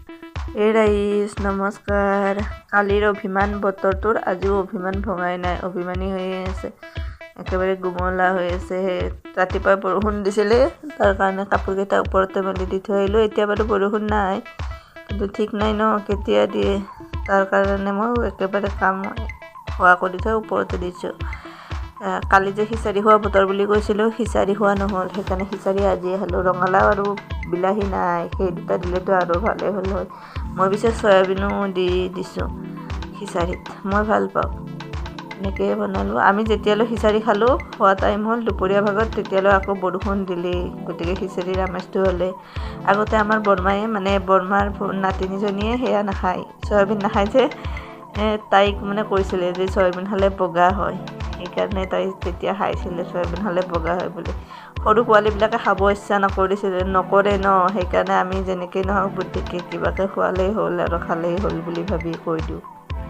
এই ৰাইজ নমস্কাৰ। কালিৰ অভিমান বতৰটোৰ আজিও অভিমান ভঙাই নাই, অভিমানী হৈয়ে আছে, একেবাৰে গুমলা হৈ আছে। সেই ৰাতিপুৱা বৰষুণ দিছিলে, তাৰ কাৰণে কাপোৰকেইটা ওপৰতে মেলি দি থৈ আহিলোঁ। এতিয়া বাৰু বৰষুণ নাই, কিন্তু ঠিক নাই ন কেতিয়া দিয়ে, তাৰ কাৰণে মই একেবাৰে কাম হোৱা কৰি থৈ ওপৰতে দিছোঁ। কালি যে খিচাৰি খোৱা বতৰ বুলি কৈছিলোঁ, খিচাৰি খোৱা নহ'ল, সেইকাৰণে খিচাৰি আজিয়ে খালোঁ। ৰঙালাও আৰু বিলাহী নাই, সেই দুটা দিলেতো আৰু ভালেই হ'ল হয়। মই পিছে চয়াবিনো দি দিছোঁ খিচাৰিত, মই ভাল পাওঁ, এনেকৈয়ে বনালোঁ। আমি যেতিয়ালৈ খিচাৰি খালোঁ, খোৱা টাইম হ'ল দুপৰীয়া ভাগত, তেতিয়ালৈ আকৌ বৰষুণ দিলেই, গতিকে খিচাৰিৰ আমেজটো হ'লে। আগতে আমাৰ বৰমায়ে, মানে বৰমাৰ নাতিনীজনীয়ে সেয়া নাখায়, চয়াবিন নাখায় যে, তাইক মানে কৈছিলে যে চয়াবিন খালে বগা হয়, সেইকাৰণে তাই তেতিয়া খাইছিলে, চয়াবিন খালে বগা হয় বুলি। সৰু পোৱালীবিলাকে খাব ইচ্ছা নকৰিছিলে, নকৰে ন, সেইকাৰণে আমি যেনেকেই নহওক বুদ্ধিকে কিবাকৈ খোৱালেই হ'ল আৰু খালেই হ'ল বুলি ভাবি কৈ দিওঁ।